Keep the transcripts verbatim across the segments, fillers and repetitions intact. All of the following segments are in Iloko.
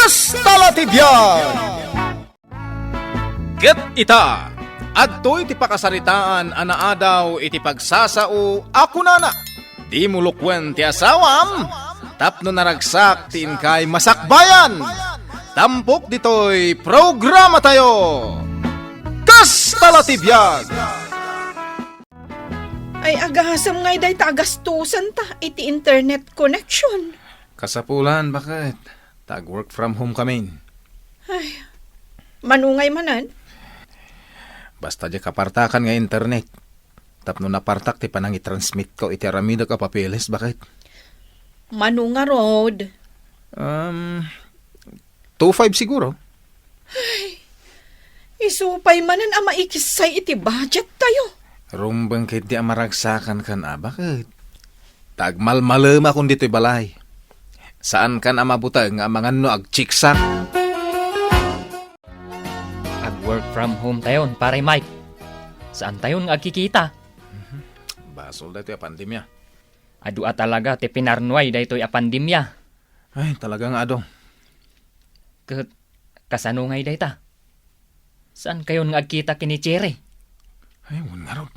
Kasta la ti biag! Ket ita, adtoy ti pakasaritaan a naadaw iti pagsasao a kunana, "Dimo lukuen ti asawam, tapno naragsak ti inkay masakbayan." Tampok ditoy programatayo. Kasta la ti biag! Ay, agasem ngay dayta a gastusenta iti internet connection. Kasapulan, baket? Ta ag-work from home kamin. Ay, mano ngay manen? Basta diak apartakan nga internet. Tapno napartak ti panangitransmitko iti aramidek a papeles, baket? Mano ngarud? Um, two five siguro. Ay, isu pay manen a maikissay iti budget tayo. Rumbeng ketdi a maragsakan kan a, baket? Ta agmalmalemakon ditoy balay. Saan kan a mabuteng nga amangan no agchiksak. Ag-work from home tayon, Pare Mike. Saan tayon nga agkikita? Mhm. Basol daytoy a pandemia. Adu a talaga ti pinarnuay daytoy a pandemia. Ay, talaga nga adu. Ket kasano ngay dayta? Saan kayon nga agkita ken ni Cherry? Ay, wen ngarud.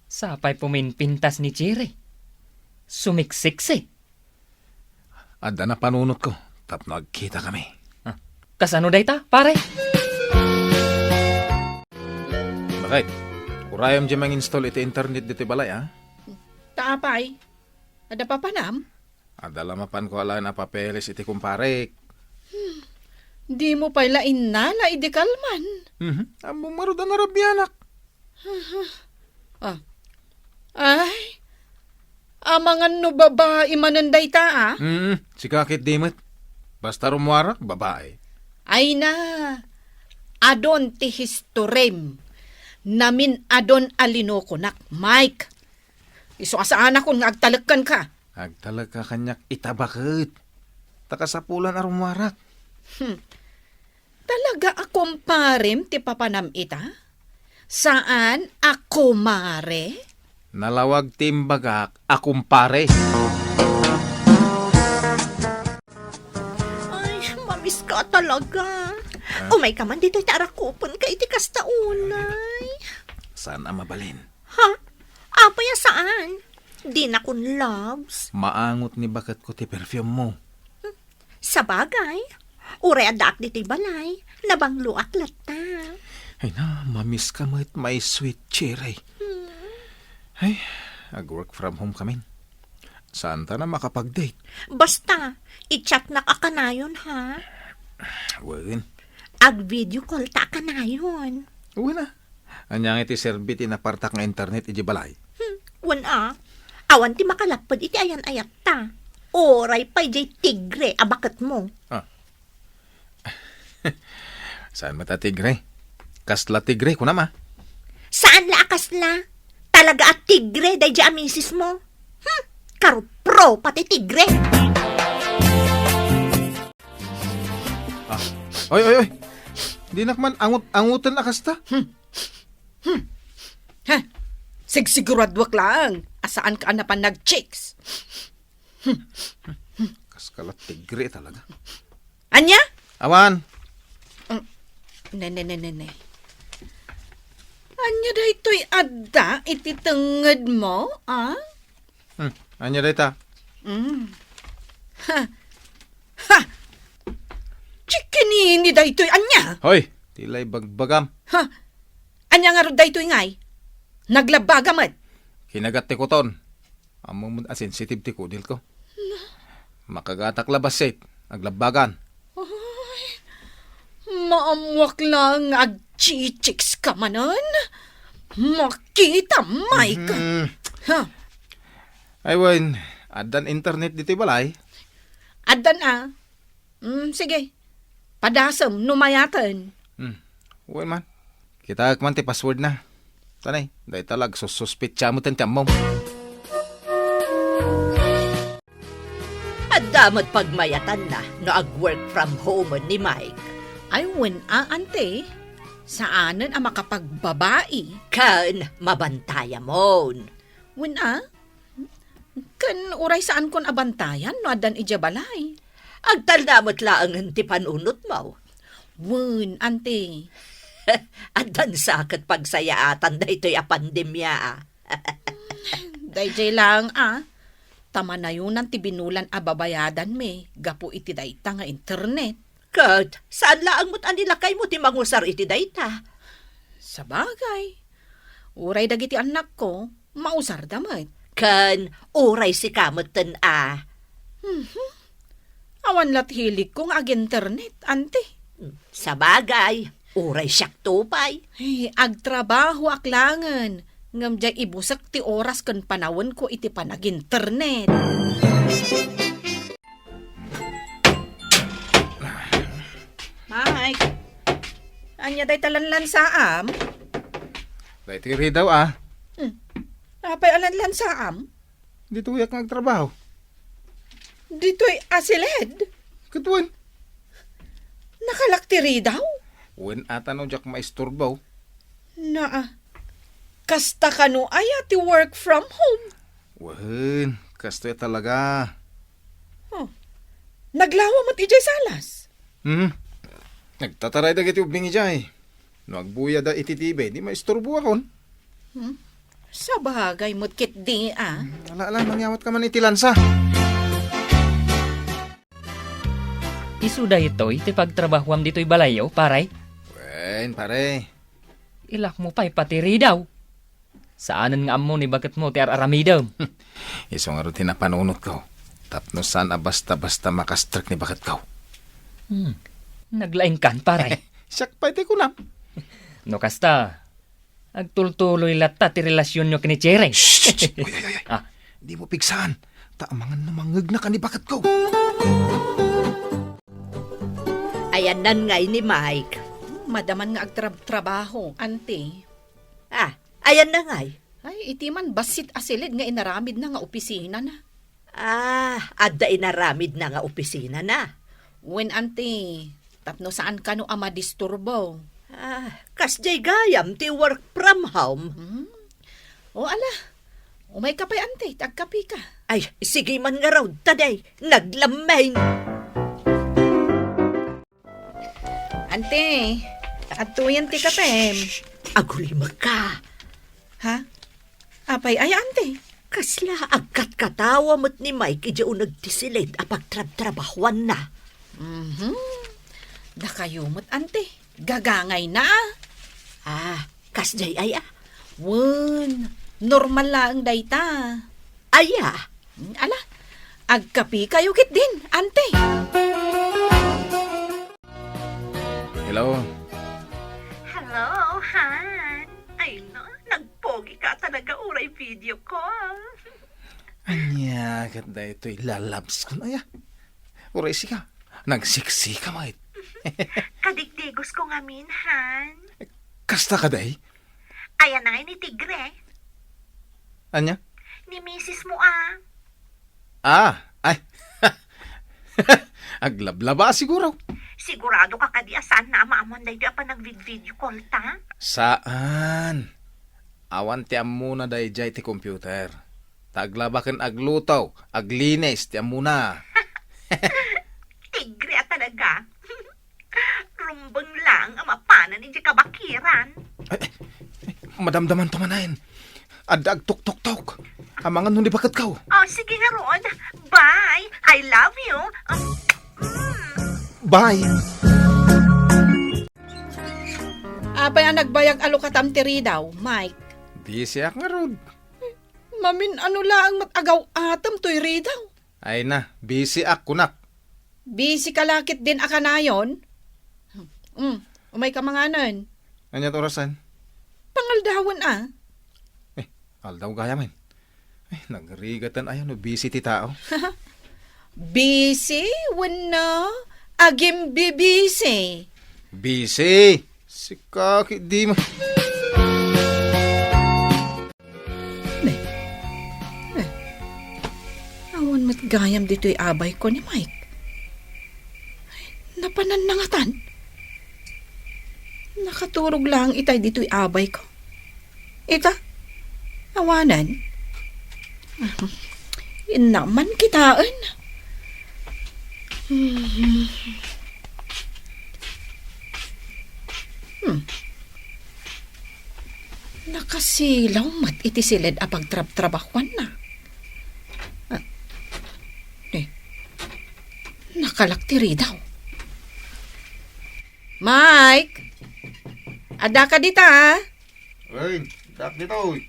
Sapay puminpintas ni Cherry. Sumiksiksi. Adda napanunotko tapno agkitakami. Ah, kasano dayta, pare? Bakit? Urayam di manginstall iti internet ditoy balay, a? Ta apay? Adda papanam? Adda la mapanko a laeng a papeles iti kumparek. Hmm. Dimo pay la innala idi kalman. Mhm. Ammom ngarud a narabianak. Ah. Ay, amangan no babai manen dayta, a? Mm, sika ketdi met. Basta rummuarak, babai. Ay na, adun ti historim. Namin-adun a linukonak, Mike. Isu a saanakon nga agtalek kenka. Agtalek ka kaniak ita, baket? Ta kasapulan a rummuarak. Hmm. Talaga a kumparem ti papanam ita? Saan a kumare? Nalawag ti imbagak a kumpare. Ay, mamiss ka talaga. Ah? Umay ka man ditoy ta arakupen ka iti kasta unay. Saan a mabalin? Ha? Apay a saan? Dinakon loves. Maangot ni baketko ti perfume mo. Hmm. Sabagay, uray addaak ditoy balay, nabangloak latta. Ay na, mamiss ka met, my sweet cherry. Hmm. Ay, ag-work from home kamin. Saan ta na makapag-date? Basta, i-chatnak a kanayon, ha? Wen. Ag-video call ta a kanayon. Wen a. Ania nga iti serbi ti napartak nga internet iti balay? Hmm, wen a. Awan ti makalapped iti ayan-ayatta. Uray pay diay tigre a baketmo. Ah. Saan met a tigre? Kasla tigre, kunam a? Saan la a kasla? Talaga a tigre daydiay a misismo. Hmm, karupro pati tigre. Ah. Oy, oy, oy. Dinak man angut-anguten a kasta. Hmm. Hmm. Ha? Sigsiguraduak laeng a saanka a napan nag-chicks. Hmm. Kaskala tigre talaga. Ania? Awan. Mm. Ne, ne, ne, ne, ne. Ania daytoy adda iti tengngedmo, a? Hmm. Ania dayta? Mm. Ha. Ha! Chikinini daytoy ania? Hoy, ti la ibagbagam. Ha? Ania ngarud daytoy ngay? Naglabaga met. Kinagat ti kuton. Ammom a sensitive ti kudilko. Makagatak la bassit, aglabbagan. Ay, maammuak la nga agchichicks ka manen. Makita, Mike. Mhm. Ha? Ay, wen, addan internet ditoy balay? Addan a. Mm, sige. Padasem no mayaten. Hmm. Wen man. Kitaek man ti password na. Tanay, dayta la agsussuspetsa met ti ammom. Adda met pagmayatanna no ag-work from home ni Mike. Ay, wen a, ante. Saanen a makapagbabai. Ken mabantayamon. Wen a? Ken uray saankon a bantayan no addan idiay balay. Agtalna met laengen ti panunotmo. Wen, ante. Addan sa ket pagsayaatan daytoy a pandemia, a. Daydiay laeng, a. Ta manayonan ti binulan a babayadanmi gapu iti dayta nga internet. Ket saan laeng met a ni lakaymo ti mangusar iti dayta. Sabagay. Uray dagiti annakko, mausarda met. Ken uray sika metten a. Mhm. Awan la't hiligko nga ag-internet, ante. Sabagay, uray siakto pay. Ay, agtrabahoak laengen, ngem diay ibusek ti oras ken panawenko iti panag-internet. Mike, ania dayta lanlansaam? Daytoy ridaw, a. Hmm. Apay a lanlansaam? Ditoyak nga agtrabaho. Ditoy a siled? Ket wen. Nakalak ti ridaw? Wen, a, ta no diak maisturbo. Naa. Kasta kano aya ti work from home? Wen, kastoy talaga. Oh. Naglawa met idiay salas? Hmm. Nagtataray dagiti ubbing idiay. No agbuyada iti T V, di maisturboakon. Hmm? Sabagay met ketdi, a. Hmm, ala, ala, mangyawat ka man iti lansa. Isu daytoy ti pagtrabahoam ditoy balayyo, pare? Wen, pare. Ilakmo pay pati ridaw. Saanen nga ammo ni baketmo ti ar-aramidem. Isu ngarud ti napanunotko. Tapno saan a basta-basta makastrek ni baketko. Hmm. Naglaingkan, pare. Siak pay ti kunam. No kasta, agtultuloy latta ti relasionyo ken ni Cherry. Shh! Shh! Uy, uy, uy, uy. Ah. Dimo pigsaan. Ta amangan no mangngegna ka ni baketko. Ayanna ngay ni Mike. Madaman nga agtrab-trabaho, ante. Ah, ayanna ngay? Ay, iti man bassit a siled nga inaramidna nga opisinana. Ah, adda inaramidna nga opisinana? Wen, ante, tapno saan kano a madisturbo. Ah, kasdiay gayam ti work from home. Hmm? O, ala, umayka pay, ante, ta agkapika. Ay, sige man ngarud, ta diay, naglammeng. Ante, adtoyen ti kapem. Agulimekka. Ha? Apay aya, ante? Kasla agkatkatawa met ni Mike idiay uneg ti siled a pagtrabtrabahoanna. Mhm. Dakayo met, ante. Gagangayna. Ah, kasdiay aya? Wen, normal laeng dayta. Aya? Ala, agkapikayo ketdin, ante. Hello? Hello, Han. Ay, no, nagpogi ka talaga uray video call. Ania ket daytoy lalabs ko na ya? Uray sika, nagseksi ka met. Kadigdigos ko ngamin, Han. Kasta ka, day? Ayan na nga ni Tigre. Anya? Ni misis mo, ah. Ah, ay. Aglablaba siguro. Sigurado ka kadi a saan na a maamuan daytoy a panagvid-video call ta? Saan? Awan ti ammona daydiay ti computer. Ta aglaba ken agluto, aglinis ti ammona. Tigre a talaga. Rumbeng laeng a mapanan idiay kabakiran. Ay, ay, ay, madamdaman to manen. Adda agtuktoktok. Amangan no ni baketko. Oh, sige ngarud. Bye. I love you. Um, mm. Bye. Apay a nagbayag a lukatam ti ridaw, Mike? Busyak ngarud. Mamin-ano laeng met agaw-atem toy ridaw? Ay na, busyak kunak. Busy ka la ketdin a kanayon? Mm, umayka manganen. Ania ti orasen? Pangaldawen a. Eh, aldaw gayamen. Eh, nagrigatan aya no busy ti tao. Busy wenno agimbibisi? Busy. Sika ketdi ma- Ne. Ne. Awan met gayam ditoy abayko ni Mike. Napanan na ngatan. Nakaturog laeng itay ditoy abayko. Ita? Awanen. Inna man kitaen. Hmm. Nakasilaw met iti siled a pagtrabtrabahuanna. Ah, eh, nakalak ti ridaw. Mike! Adda ka dita? Wen, addak ditoy.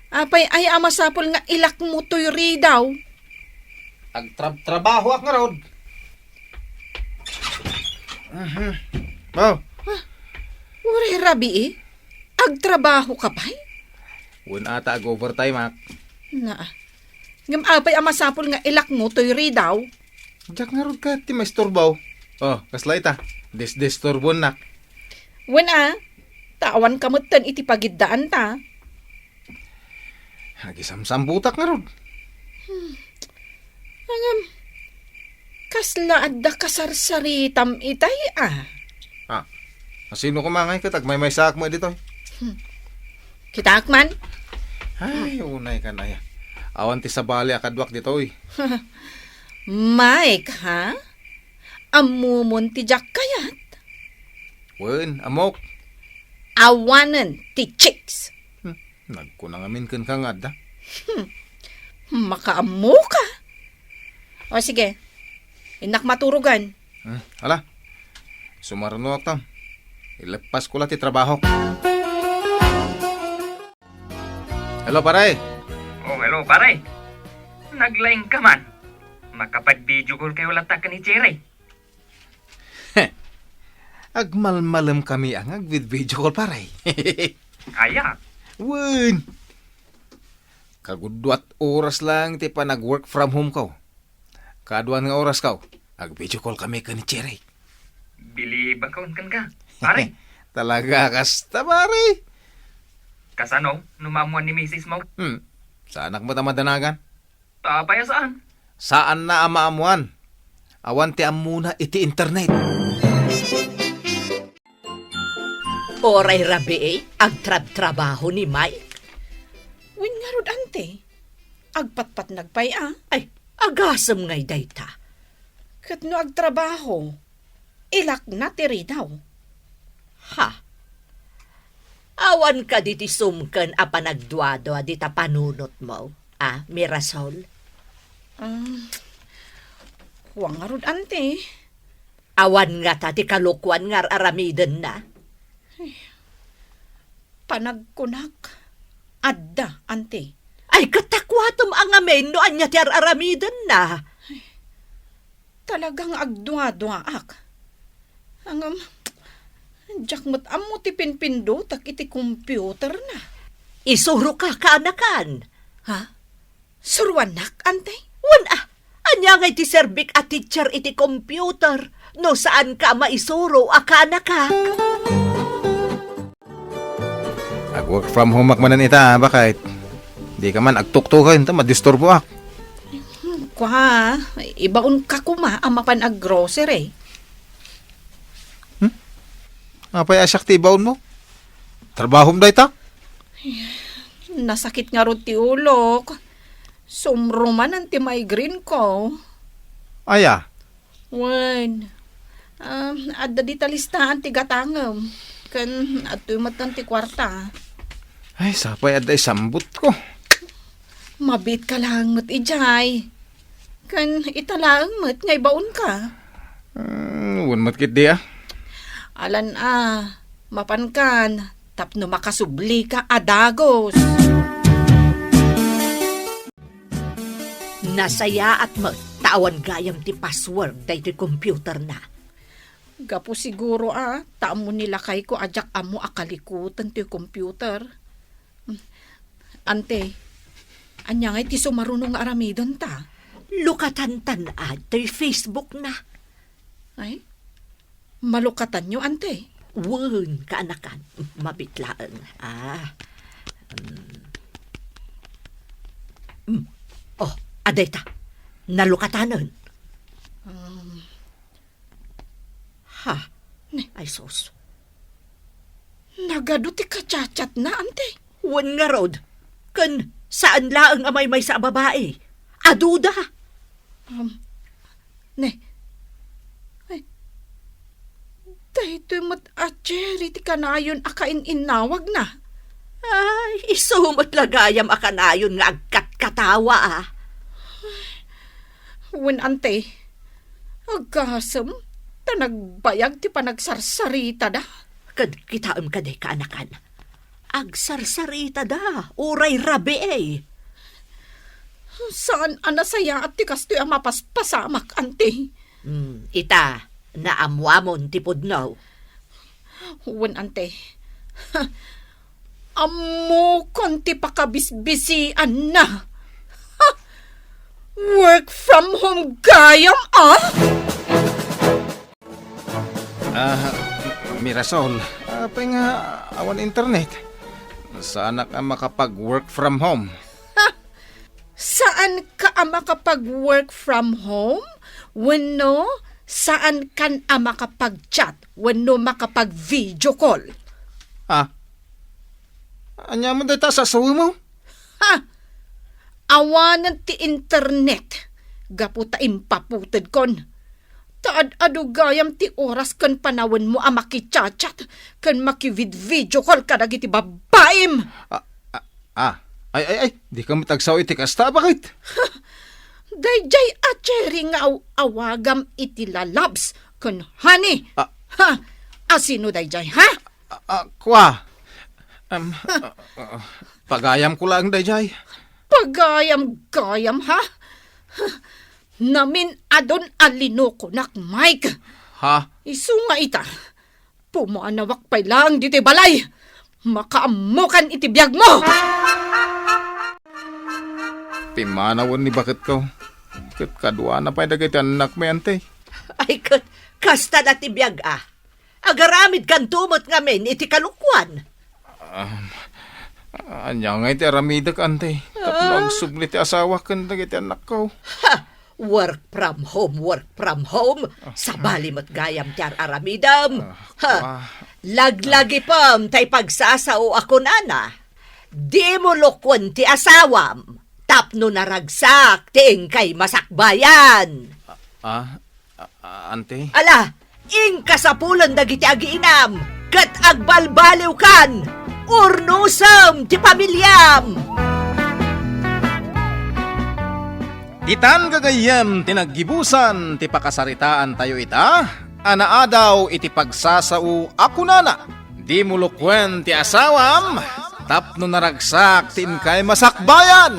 Apay aya a masapul nga ilakmo toy ridaw? Agtrabtrabahoak ngarud. Mhm. Oh. Ah, uray rabii? Agtrabaho ka pay? Wen ata, ag-overtime ak. Naa. Ngem apay a masapul nga ilakmo toy ridaw? Diak ngarud ket ti maisturbo. Oh, kasla ita. Disdisturbonak. Wen a, ta awan ka metten iti pagiddaanta. Agisamsambutak ngarud. Hmm. Ngem, kasla adda kasarsaritam itay a? Ah, asino koma ngay ket agmaymaysaak met ditoy? Hmm. Kitaak man. Ay, unay kan aya. Awan ti sabali a kaduak ditoy. Mike, ha? Ammomon ti diak kayat? Wen, ammok. Awanen ti chicks. Hmm, nagkuna ngamin kenka nga adda. Hmm, makaammo ka. O sige, innak maturogan. Hmm, ala. Sumarunoak ta. Ileppasko la ti trabahok. Hello, pare. Oh, hello, pare. Naglaing ka man. Makapag-video call kayo latta ken ni Cherry. Agmalmalem kami a nga agvid-video call, pare. Aya? Wen. Kagudduat oras lang ti panag-work from home ko. Kaaduan nga oras ko, ag-video call kami ken ni Cherry. Bilibak ka, pare. Talaga kasta, pare. Kasano no maammuan ni misis mo? Hmm. Saanak met a madanagan. Apay a saan? Saanna a maammuan. Awan ti ammona iti internet. Uray rabii, agtrabtrabaho ni Mike. Wen ngarud, ante. Agpatpatnag pay a. Ay, agasem ngay dayta. Ket no agtrabaho, ilakna ti ridaw. Ha? Awan kadi ti sumken a panagduadua dita panunotmo, a, Mirasol? Ah, kua ngarud, ante. Awan ngata ti kalokuan nga ar-aramidenna? Panagkunak, adda, ante. Ay, ket ta kuatem a ngamin no ania ti ar-aramidenna. Talaga nga agduaduaak. Ngem, diak met ammo ti pinpindutak iti computerna. Isuroka, kaanakan. Ha? Suroannak, ante? Wen a, ania ngay ti serbik a teacher iti computer no saanka a maisuro a kaanaka? Ag-work from home ak manen ita, bakit? Di ka man agtuktuken ta madisturboak. Kua, ibaon ka koma a mapan ag-grocery. Hmm? Apay a siak ti ibaon mo? Trabahom dayta? Nasakit ngarud ti ulok. Sumrumanan ti migraine ko. Aya? Wen. Ah, adda dita listaan ti gatangem. Ken adtoy metten ti kuarta. Ay, sapay adda isambutko. Mabiit ka laeng met idiay. Ken ita laeng met nga ibaonka. Mm, wen met ketdi a. Alan a, mapankan tapno makasublika a dagus. Nasayaat met ta awan gayam ti password daytoy computerna. Gapu siguro a ta ammo ni lakayko a diak ammo a kalikoten toy computer. Ante, ania ngay ti sumaruno nga aramidenta? Lukatantan toy Facebook na. Ay, malukatanyo, ante? Wen, kaanakan. Mabiit laeng. Ah. Mm. Mm. Oh, adayta. Nalukatanen. Um, Ha? Ne. Ay, sus. Nagadu ti kachatchatna, ante. Wen ngarud, ken saan laeng a maymaysa a babai. Aduda. Um, Ne. Ay, daytoy met a Jerry ti kanayon a kain-innawagna. Ay, isu met la gayam a kanayon nga agkatkatawa, a. Wen, ante, agasem, ta nagbayag ti panagsarsaritada. Ket kitaem kadi, kaanakan. Agsarsaritada, uray rabii. Saan a nasayaat ti kastoy a mapaspasamak, ante. Hmm, ita, naammoamon ti pudno. Wen, ante. Ammokon ti pakabisbisianna. Ha! Work from home gayam, a? Ah, Mirasol, apay nga awan internet? Saanak a makapag-work from home. Ha! Saanka a makapag-work from home? Wenno, saankan a makapag-chat? Wenno makapag-video call? Ah, ania man dayta a sasawem? Ha! Awanen ti internet, gapu ta impaputedkon. Ta ad-adu gayam ti oras ken panawenmo a makichat-chat ken makivid-video call kadagiti babbaim. Ah, ah, ah. Ay, ay, ay, dika met agsao iti kasta, baket? Daydiay a Cherry nga aw-awagam iti lalabs ken honey. Ah. Ha! Asino daydiay, ha? Ah, ah, kua. Em, ah, ah, pagayamko laeng daydiay. Pagayam-gayam, ha? Namin-adon a linokonak, Mike. Ha? Isu nga ita, pumaanawak pay laeng ditoy balay. Makaammokan iti biagmo! Pimmanawen ni baketko. Ket kaduana pay dagiti annakmi, ante. Ay, ket kasta la ti biag, a. Agaramidkanto met ngamin iti kalokuan. Um, ania ngay ti aramidek, ante? Tapno Ah. agsubli ti asawak ken dagiti annakko. Ha! Work from home, work from home. Ah. Sabali met gayam ti ar-aramidem. Ah, Ha! ah. Laglagipem tay pagsasao a kunana, "Dimo lokuen ti asawam, tapno naragsak ti inkay masakbayan." Ah, ah, ah, ante? Ala, inka sapulen dagiti agiinam, ket agbalbaliwkan, urnosem ti pamiliam. Ditan gagayyem ti naggibusan ti pakasaritaantayo ita a naadaw iti pagsasao a kunana, "Dimo lokuen ti asawam, tapno naragsak ti inkay masakbayan."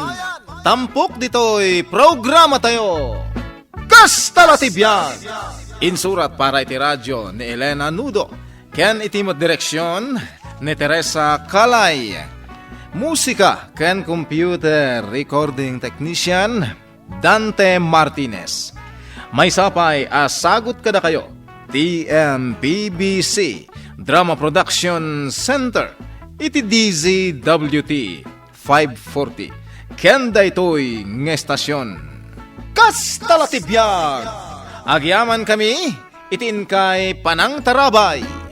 Tampok ditoy programatayo. Kasta la ti biag! Insurat para iti radio ni Elena Nudo, ken iti met direksion ni Teresa Calay. Musika ken computer recording technician, Dante Martinez. Maysa pay a sagut kadakayo, T M P B C Drama Production Center, iti D Z W T five forty, ken daytoy nga estasion. Kasta la ti biag! Agyamankami iti inkay panangtarabay.